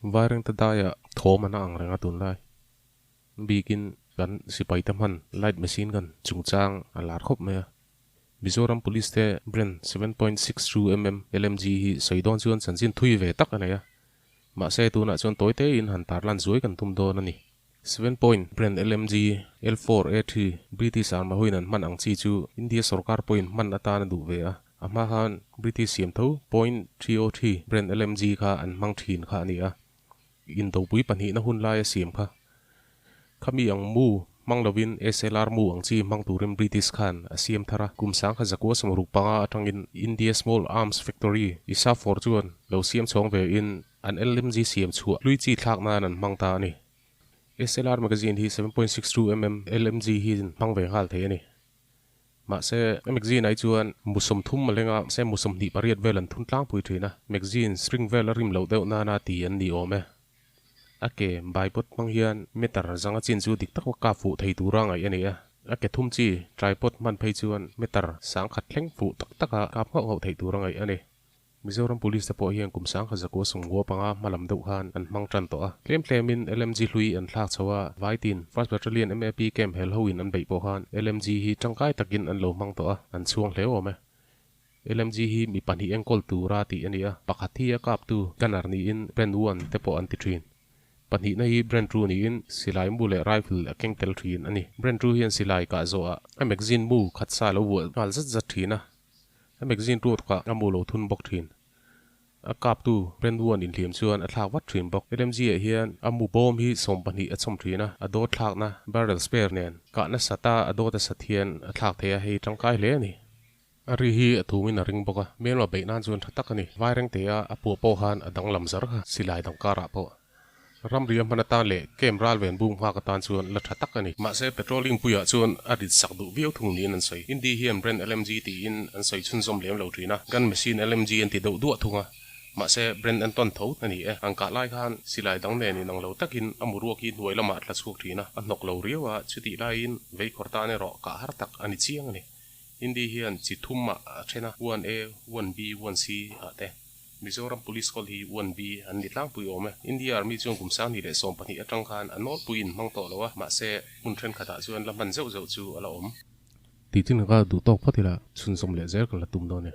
Vairengte daiah thawm an a ang reng a tunlai bikin kan sipai te hman light machine gun chungchang a lar khawp mai a. Mizoram Police te Bren 7.62 mm LMG hi sawi dawn chuan chanchin thui ve tak a nei a. Mahse tunah chuan tawi tein han tarlan zuai kan tum dawn a ni. Seven point Bren LMG L4 A3 British Army hoin an hman ang chi chu India sorkar pawhin hman atan a duh ve a. A hma khan British siam tho point 303 Bren LMG kha an hmang thin kha a ni a. Indopui pahnihna hun laia siam kha. Khami ang mu hmang lovin SLR mu ang chi hmang turin British khan a siam thar a. Kum 1965 atangin India Small Arms Factory, ISAFOR chuan lo siam chhawng ve in an LMG siam chhuah hlui chi thlak nan an hmang ta a ni. SLR magazine hi 7.62 mm LMG hi hmang ve nghal thei a ni. Mahse, a magazine ai chuan mu 30 a leng a, mahse mu 28 vel an thun tlangpui thin a. Magazine spring vel a rim loh deuh nana ti an ni awm e. A ke bipod hmang hian meter zanga chin chu dik tak ka fuh thei tura ngaih a ni a. A ke thum chi tripod hman phei chuan meter 1000 thleng fuh tak taka kap nghauh nghauh thei tura ngaih a ni. Mizoram Police te pawh hian kum 1995 hmalam deuh khan an hmang tan tawh a. Tlem tlemin LMG hlui an thlak chho a, Vaitin, First Battalion MAP camp hel hoin an beih pawh khan LMG hi tangkai takin an lo hmang tawh a, an chhuang hle awm e. LMG hi mi pahnih enkawl tura tih a ni a, pakhat hi a kaptu gunner niin Brand 1 te pawh an ti thin. Pahnihna hi Brand 2 niin silai mu leh rifle a keng tel thin a ni. Brand 2 hian silai kah zawhah a magazine mu khat sa lo vuah nghal zat zat thin a, a magazine ruat kha a mu lo thun bawk thin. A kaptu Brand 1 inhliam chuan a thlak vat thin bawk. LMG ah hian a mu bawm hi 12 a chhawm thin a, a dawt thlakna barrel spare nen kahna sata a dawt a sat hian a thlak thei a, hei tangkai hle a ni. A ri hi a thumin a ring bawk a, hmelma beih nan chuan tha tak a ni. Vairengte a a puah pawh khan a danglam zar kha silai dang karah pawh. Ramri a hman atan leh kem ral ven bung nghak atan chuan la tha tak a ni. Mahse patrolling puiah chuan a rit sak duh viau thung niin an sawi. Hindi hian Bren LMG tiin an sawi chhunzawm lem lo thin a, gun machine LMG an ti deuh duah thung a. Mahse Bren an tawn tho a ni e. An kah lai khan silai dang nen inang lo takin a muruak hi hnuai lamah a tla chhuak thin a, a hnawk lo riau a, chutih laiin veikhawr tan erawh kah har tak a ni chiang a ni. Hindi hian chi thum ah a then a, 1A, 1B, 1C ah te. Mizoram Police Call hi 1B an ni tlangpui awm e. India Army chuan kum 2012 atang khan a nawlpui in hmang tawh lo a, mahse hmun thenkhatah chuan la hman zeuh zeuh chu a la awm. Tih chin ka duh tawk phawt ila, chhunzawm leh zel kan la tum dawn e.